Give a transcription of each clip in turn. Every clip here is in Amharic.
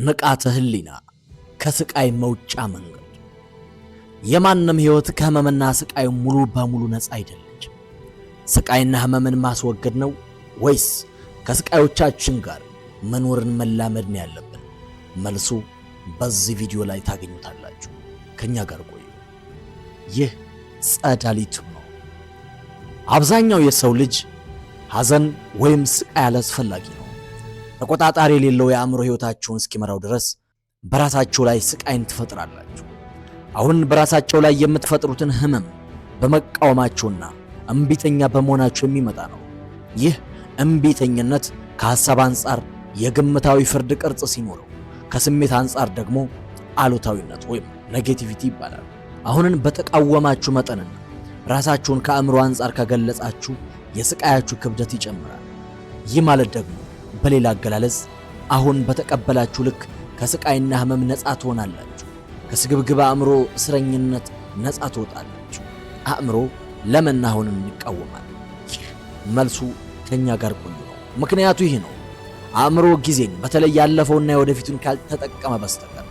ንቃተ ህሊና ከስቃይ መውጫ መንገድ። የማንም ህይወት ከህመምና ስቃይ ሙሉ በሙሉ ነፃ አይደለች። ስቃይና ህመምን ማስወገድ ነው ወይስ ከስቃዮቻችን ጋር መኖርን መላመድ ነው ያለብን? መልሱ በዚህ ቪዲዮ ላይ ታገኙታላችሁ። ከኛ ጋር ቆዩ። ይህ ጸዳሊቱ ነው። አብዛኛው የሰው ልጅ ሐዘን ወይም ስቃይ አላስፈላጊ ነው። ተቆጣጣሪ የሌለው የአእምሮ ህይወታቸውን እስኪመራው ድረስ በራሳቸው ላይ ስቃይን ትፈጥራላችሁ። አሁን በራሳቸው ላይ የምትፈጥሩትን ህመም በመቃወማቸውና እምቢተኛ በመሆናቸው የሚመጣ ነው። ይህ እምቢተኝነት ከሐሳብ አንጻር የግምታዊ ፍርድ ቅርጽ ሲኖረው፣ ከስሜት አንጻር ደግሞ አሉታዊነት ወይም negativity ይባላል። አሁንን በተቃወማችሁ መጠንና ራሳችሁን ከአእምሮ አንጻር ከገለጻችሁ የስቃያችሁ ክብደት ይጨምራል። ይህ ማለት ደግሞ በሌላ አገላለጽ አሁን በተቀበላችሁ ልክ ከስቃይና ህመም ነፃ ትሆናላችሁ። ከስግብግብ አእምሮ እስረኝነት ነፃ ትወጣላችሁ። አእምሮ ለምን አሁንን ይቃወማል? ይህ መልሱ ከኛ ጋር ቆዩ ነው። ምክንያቱ ይህ ነው። አእምሮ ጊዜን በተለይ ያለፈውና የወደፊቱን ካልተጠቀመ በስተቀር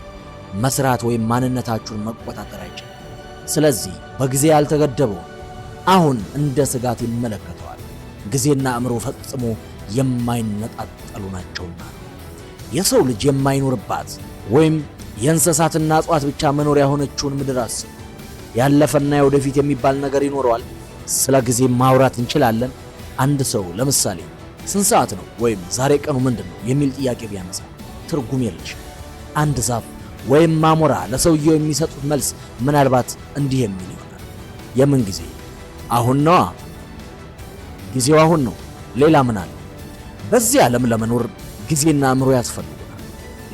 መስራት ወይም ማንነታችሁን መቆጣጠር አይችልም። ስለዚህ በጊዜ ያልተገደበውን አሁን እንደ ስጋት ይመለከተዋል። ጊዜና አእምሮ ፈጽሞ የማይነጣጠሉ ናቸውና ነው። የሰው ልጅ የማይኖርባት ወይም የእንስሳትና እጽዋት ብቻ መኖሪያ የሆነችውን ምድር አስቡ። ያለፈና የወደፊት የሚባል ነገር ይኖረዋል። ስለ ጊዜ ማውራት እንችላለን። አንድ ሰው ለምሳሌ ስንት ሰዓት ነው ወይም ዛሬ ቀኑ ምንድን ነው የሚል ጥያቄ ቢያነሳ ትርጉም የለሽ። አንድ ዛፍ ወይም አሞራ ለሰውየው የሚሰጡት መልስ ምናልባት እንዲህ የሚል ይሆናል። የምን ጊዜ? አሁን ነዋ። ጊዜው አሁን ነው። ሌላ ምን አለ? በዚህ ዓለም ለመኖር ጊዜና አእምሮ ያስፈልጉናል።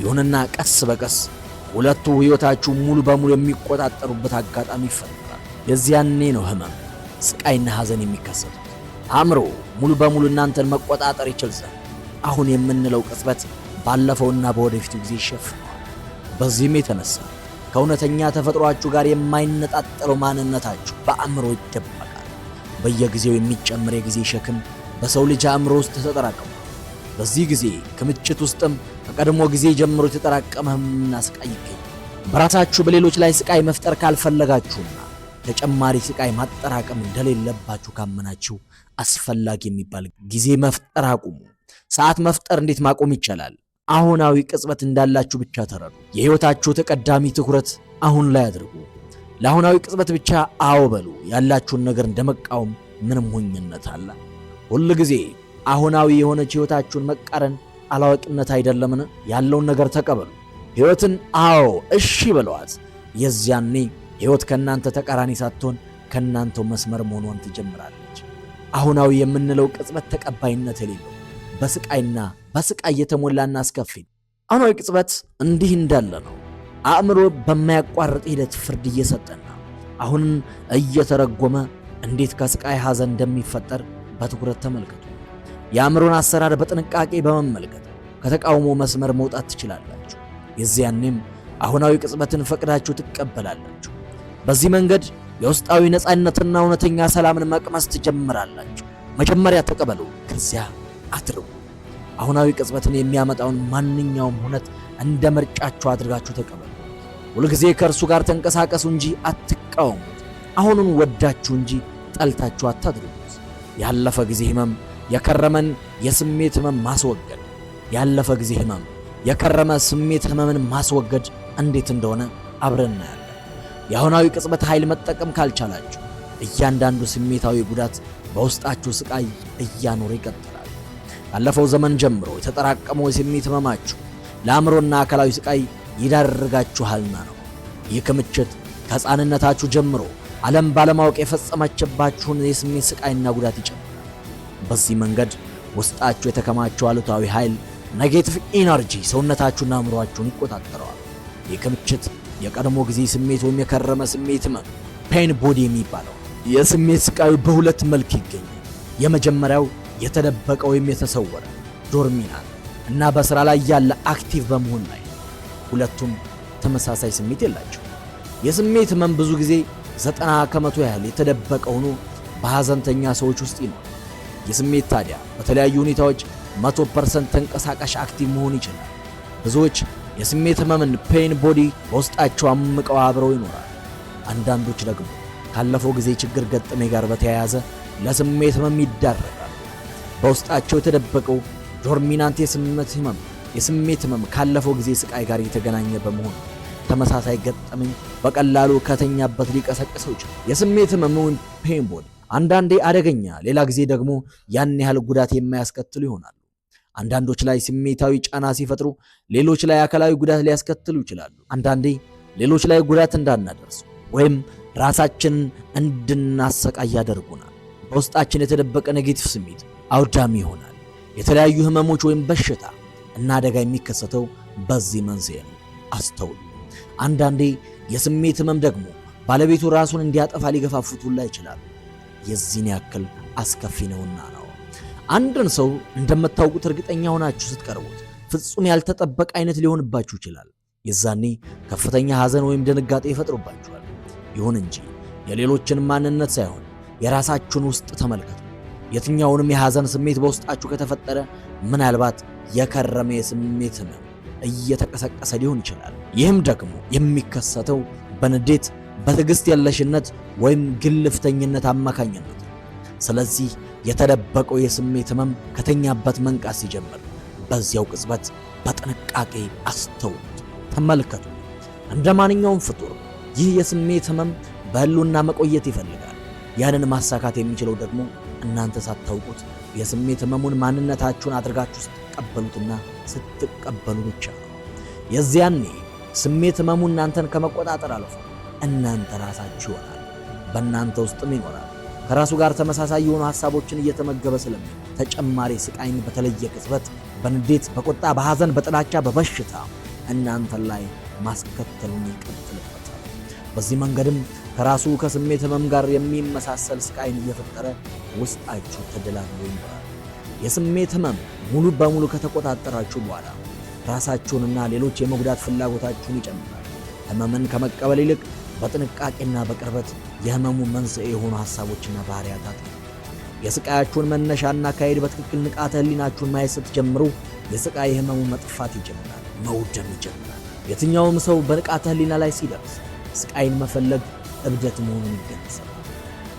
ይሁንና ቀስ በቀስ ሁለቱ ሕይወታችሁ ሙሉ በሙሉ የሚቆጣጠሩበት አጋጣሚ ይፈጠራል። የዚያኔ ነው ህመም፣ ስቃይና ሐዘን የሚከሰቱት። አእምሮ ሙሉ በሙሉ እናንተን መቆጣጠር ይችል ዘንድ አሁን የምንለው ቅጽበት ባለፈውና በወደፊቱ ጊዜ ይሸፍነዋል። በዚህም የተነሳ ከእውነተኛ ተፈጥሯችሁ ጋር የማይነጣጠለው ማንነታችሁ በአእምሮ ይደበቃል። በየጊዜው የሚጨምር የጊዜ ሸክም በሰው ልጅ አእምሮ ውስጥ ተጠራቅሟል። በዚህ ጊዜ ክምችት ውስጥም ከቀድሞ ጊዜ ጀምሮ የተጠራቀመ ህመምና ስቃይ ይገኛል። በራሳችሁ በሌሎች ላይ ስቃይ መፍጠር ካልፈለጋችሁና ተጨማሪ ስቃይ ማጠራቀም እንደሌለባችሁ ካመናችሁ አስፈላጊ የሚባል ጊዜ መፍጠር አቁሙ። ሰዓት መፍጠር እንዴት ማቆም ይቻላል? አሁናዊ ቅጽበት እንዳላችሁ ብቻ ተረዱ። የህይወታችሁ ተቀዳሚ ትኩረት አሁን ላይ አድርጉ። ለአሁናዊ ቅጽበት ብቻ አዎ በሉ። ያላችሁን ነገር እንደመቃወም ምንም ሞኝነት አለ? ሁል ጊዜ አሁናዊ የሆነች ህይወታችሁን መቃረን አላዋቂነት አይደለምን? ያለውን ነገር ተቀበሉ። ህይወትን አዎ እሺ በለዋት። የዚያኔ ህይወት ከእናንተ ተቃራኒ ሳትሆን ከእናንተው መስመር መሆኗን ትጀምራለች። አሁናዊ የምንለው ቅጽበት ተቀባይነት የሌለው በስቃይና በስቃይ የተሞላና አስከፊ አሁናዊ ቅጽበት እንዲህ እንዳለ ነው። አእምሮ በማያቋርጥ ሂደት ፍርድ እየሰጠና አሁንን እየተረጎመ እንዴት ከስቃይ ሐዘን እንደሚፈጠር በትኩረት ተመልከቱ። የአእምሮን አሰራር በጥንቃቄ በመመልከት ከተቃውሞ መስመር መውጣት ትችላላችሁ። የዚያኔም አሁናዊ ቅጽበትን ፈቅዳችሁ ትቀበላላችሁ። በዚህ መንገድ የውስጣዊ ነፃነትና እውነተኛ ሰላምን መቅመስ ትጀምራላችሁ። መጀመሪያ ተቀበሉ፣ ከዚያ አድርጉ። አሁናዊ ቅጽበትን የሚያመጣውን ማንኛውም ሁነት እንደ ምርጫችሁ አድርጋችሁ ተቀበሉ። ሁልጊዜ ከእርሱ ጋር ተንቀሳቀሱ እንጂ አትቃወሙት። አሁኑን ወዳችሁ እንጂ ጠልታችሁ አታድርጉት። ያለፈ ጊዜ ህመም፣ የከረመን የስሜት ህመም ማስወገድ። ያለፈ ጊዜ ህመም፣ የከረመ ስሜት ህመምን ማስወገድ እንዴት እንደሆነ አብረን እናያለን። የአሁናዊ ቅጽበት ኃይል መጠቀም ካልቻላችሁ እያንዳንዱ ስሜታዊ ጉዳት በውስጣችሁ ስቃይ እያኖረ ይቀጥላል። ካለፈው ዘመን ጀምሮ የተጠራቀመው የስሜት ህመማችሁ ለአእምሮና አካላዊ ስቃይ ይዳርጋችኋልና ነው። ይህ ክምችት ከሕፃንነታችሁ ጀምሮ ዓለም ባለማወቅ የፈጸመችባችሁን የስሜት ስቃይና ጉዳት ይጨምራል። በዚህ መንገድ ውስጣችሁ የተከማቸው አሉታዊ ኃይል negative energy ሰውነታችሁና አእምሯችሁን ይቆጣጠረዋል። ይህ ክምችት የቀድሞ ጊዜ ስሜት ወይም የከረመ ስሜት ህመም pain body የሚባለው የስሜት ስቃዩ በሁለት መልክ ይገኛል። የመጀመሪያው የተደበቀ ወይም የተሰወረ dormant እና በስራ ላይ ያለ active በመሆን ላይ። ሁለቱም ተመሳሳይ ስሜት የላቸው። የስሜት ህመም ብዙ ጊዜ 90% ያህል የተደበቀ ሆኖ በሐዘንተኛ ሰዎች ውስጥ ይኖራል። የስሜት ታዲያ በተለያዩ ሁኔታዎች 100% ተንቀሳቃሽ active መሆን ይችላል። ብዙዎች የስሜት ህመምን pain body በውስጣቸው አምቀው አብረው ይኖራል። አንዳንዶች ደግሞ ካለፈው ጊዜ ችግር ገጠመኝ ጋር በተያያዘ ለስሜት ህመም ይዳረጋሉ። በውስጣቸው የተደበቀው dormant የስሜት ህመም ካለፈው ጊዜ ስቃይ ጋር የተገናኘ በመሆኑ ተመሳሳይ ገጠመኝ በቀላሉ ከተኛበት ሊቀሰቅሰው ይችላል። የስሜት ህመም ወይም pain body አንዳንዴ አደገኛ፣ ሌላ ጊዜ ደግሞ ያን ያህል ጉዳት የማያስከትሉ ይሆናሉ። አንዳንዶች ላይ ስሜታዊ ጫና ሲፈጥሩ፣ ሌሎች ላይ አካላዊ ጉዳት ሊያስከትሉ ይችላሉ። አንዳንዴ ሌሎች ላይ ጉዳት እንዳናደርስ ወይም ራሳችንን እንድናሰቃይ ያደርጉናል። በውስጣችን የተደበቀ negative ስሜት አውዳሚ ይሆናል። የተለያዩ ህመሞች ወይም በሽታ እና አደጋ የሚከሰተው በዚህ መንስኤ ነው። አስተውሉ። አንዳንዴ የስሜት ህመም ደግሞ ባለቤቱ ራሱን እንዲያጠፋ ሊገፋፉት ሁላ ይችላሉ። የዚህን ያክል አስከፊ ነውና ነው። አንድን ሰው እንደምታውቁት እርግጠኛ ሆናችሁ ስትቀርቡት ፍጹም ያልተጠበቀ አይነት ሊሆንባችሁ ይችላል። የዛኔ ከፍተኛ ሐዘን ወይም ድንጋጤ ይፈጥሩባችኋል። ይሁን እንጂ የሌሎችን ማንነት ሳይሆን የራሳችሁን ውስጥ ተመልከቱ። የትኛውንም የሐዘን ስሜት በውስጣችሁ ከተፈጠረ ምናልባት የከረመ የስሜት ህመም እየተቀሰቀሰ ሊሆን ይችላል። ይህም ደግሞ የሚከሰተው በንዴት፣ በትዕግስት የለሽነት ወይም ግልፍተኝነት አማካኝነት ነው። ስለዚህ የተደበቀው የስሜት ህመም ከተኛበት መንቃት ሲጀምር በዚያው ቅጽበት በጥንቃቄ አስተውሉት፣ ተመልከቱ። እንደ ማንኛውም ፍጡር ይህ የስሜት ህመም በህልውና መቆየት ይፈልጋል። ያንን ማሳካት የሚችለው ደግሞ እናንተ ሳታውቁት የስሜት ህመሙን ማንነታችሁን አድርጋችሁ ስትቀበሉትና ስትቀበሉ ብቻ ነው። የዚያኔ ስሜት ህመሙ እናንተን ከመቆጣጠር አልፎ እናንተ ራሳችሁ ይሆናል፣ በእናንተ ውስጥም ይኖራል። ከራሱ ጋር ተመሳሳይ የሆኑ ሐሳቦችን እየተመገበ ስለሚል ተጨማሪ ስቃይን በተለየ ቅጽበት በንዴት፣ በቁጣ፣ በሐዘን፣ በጥላቻ፣ በበሽታ እናንተ ላይ ማስከተሉን ይቀጥልበታል። በዚህ መንገድም ከራሱ ከስሜት ህመም ጋር የሚመሳሰል ስቃይን እየፈጠረ ውስጣችሁ ተደላድሎ ይኖራል። የስሜት ህመም ሙሉ በሙሉ ከተቆጣጠራችሁ በኋላ ራሳችሁንና ሌሎች የመጉዳት ፍላጎታችሁን ይጨምራል። ህመምን ከመቀበል ይልቅ በጥንቃቄና በቅርበት የህመሙ መንስኤ የሆኑ ሐሳቦችና ባህሪያት አጥኑ። የስቃያችሁን መነሻና አካሄድ በትክክል ንቃተ ህሊናችሁን ማየት ስትጀምሩ የስቃይ ህመሙ መጥፋት ይጀምራል፣ መውደም ይጀምራል። የትኛውም ሰው በንቃተ ህሊና ላይ ሲደርስ ስቃይን መፈለግ እብደት መሆኑን ይገነዘባል።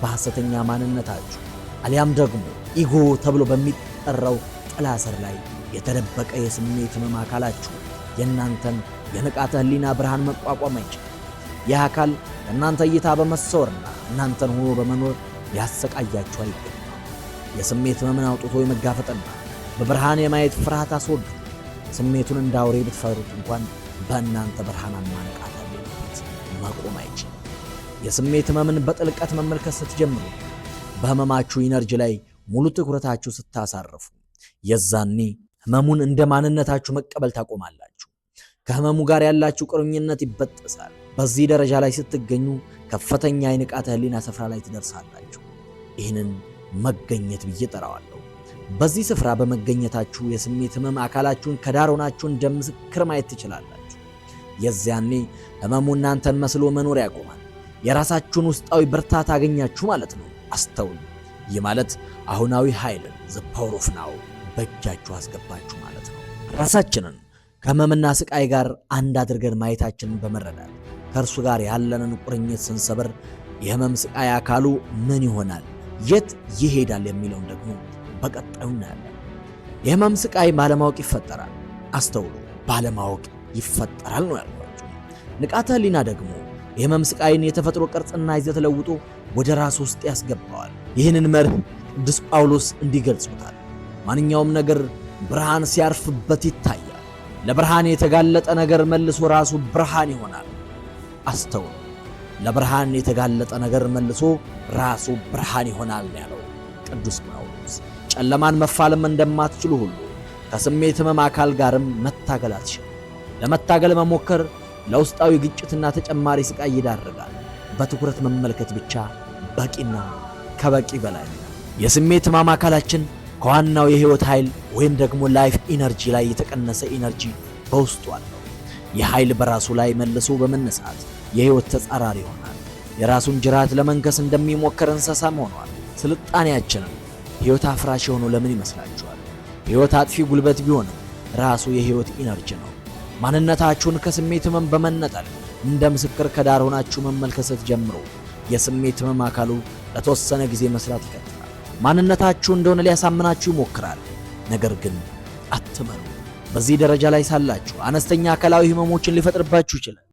በሐሰተኛ ማንነታችሁ አሊያም ደግሞ ego ተብሎ በሚጠራው ጥላ ስር ላይ የተደበቀ የስሜት ህመም አካላችሁ የእናንተን የንቃተ ህሊና ብርሃን መቋቋም አይችልም። ይህ አካል ከእናንተ እይታ በመሰወርና እናንተን ሆኖ በመኖር ሊያሰቃያችሁ አይገባም። የስሜት ህመምን አውጥቶ የመጋፈጥና በብርሃን የማየት ፍርሃት አስወግዱ። ስሜቱን እንደ አውሬ ብትፈሩት እንኳን በእናንተ ብርሃናማ ንቃተ ህሊና ፊት መቆም አይችልም። የስሜት ህመምን በጥልቀት መመልከት ስትጀምሩ፣ በህመማችሁ energy ላይ ሙሉ ትኩረታችሁ ስታሳርፉ፣ የዛኔ ህመሙን እንደ ማንነታችሁ መቀበል ታቆማላችሁ። ከህመሙ ጋር ያላችሁ ቁርኝነት ይበጠሳል። በዚህ ደረጃ ላይ ስትገኙ ከፍተኛ የንቃተ ህሊና ስፍራ ላይ ትደርሳላችሁ። ይህንን መገኘት ብዬ ጠራዋለሁ። በዚህ ስፍራ በመገኘታችሁ የስሜት ህመም አካላችሁን ከዳር ሆናችሁ እንደ ምስክር ማየት ትችላላችሁ። የዚያኔ ህመሙ እናንተን መስሎ መኖር ያቆማል። የራሳችሁን ውስጣዊ ብርታት አገኛችሁ ማለት ነው። አስተውሉ። ይህ ማለት አሁናዊ ኃይልን፣ the power of now፣ በእጃችሁ አስገባችሁ ማለት ነው። ራሳችንን ከህመምና ስቃይ ጋር አንድ አድርገን ማየታችንን በመረዳት ከእርሱ ጋር ያለንን ቁርኝት ስንሰብር የህመም ስቃይ አካሉ ምን ይሆናል፣ የት ይሄዳል የሚለውን ደግሞ በቀጣዩ እናያለን። የህመም ስቃይ ባለማወቅ ይፈጠራል። አስተውሉ፣ ባለማወቅ ይፈጠራል ነው ያልኳችሁ። ንቃተ ህሊና ደግሞ የህመም ስቃይን የተፈጥሮ ቅርጽና ይዘት ለውጦ ወደ ራሱ ውስጥ ያስገባዋል። ይህንን መርህ ቅዱስ ጳውሎስ እንዲህ ገልጾታል። ማንኛውም ነገር ብርሃን ሲያርፍበት ይታያል። ለብርሃን የተጋለጠ ነገር መልሶ ራሱ ብርሃን ይሆናል። አስተውሉ። ለብርሃን የተጋለጠ ነገር መልሶ ራሱ ብርሃን ይሆናል ያለው ቅዱስ ጳውሎስ። ጨለማን መፋለም እንደማትችሉ ሁሉ ከስሜት ህመም አካል ጋርም መታገል አትችሉም። ለመታገል መሞከር ለውስጣዊ ግጭትና ተጨማሪ ስቃይ ይዳርጋል። በትኩረት መመልከት ብቻ በቂና ከበቂ በላይ ነው። የስሜት ህመም አካላችን ከዋናው የህይወት ኃይል ወይም ደግሞ life energy ላይ የተቀነሰ energy በውስጡ አለው። ይህ ኃይል በራሱ ላይ መልሶ በመነሳት የህይወት ተጻራሪ ይሆናል። የራሱን ጅራት ለመንከስ እንደሚሞክር እንስሳም ሆኗል። ስልጣኔያችንን ህይወት አፍራሽ የሆነው ለምን ይመስላችኋል? ህይወት አጥፊ ጉልበት ቢሆንም ራሱ የህይወት energy ነው። ማንነታችሁን ከስሜት ህመም በመነጠል እንደ ምስክር ከዳር ሆናችሁ መመልከት ስትጀምሩ የስሜት ህመም አካሉ ለተወሰነ ጊዜ መስራት ይቀጥላል። ማንነታችሁ እንደሆነ ሊያሳምናችሁ ይሞክራል። ነገር ግን አትመኑ። በዚህ ደረጃ ላይ ሳላችሁ አነስተኛ አካላዊ ህመሞችን ሊፈጥርባችሁ ይችላል።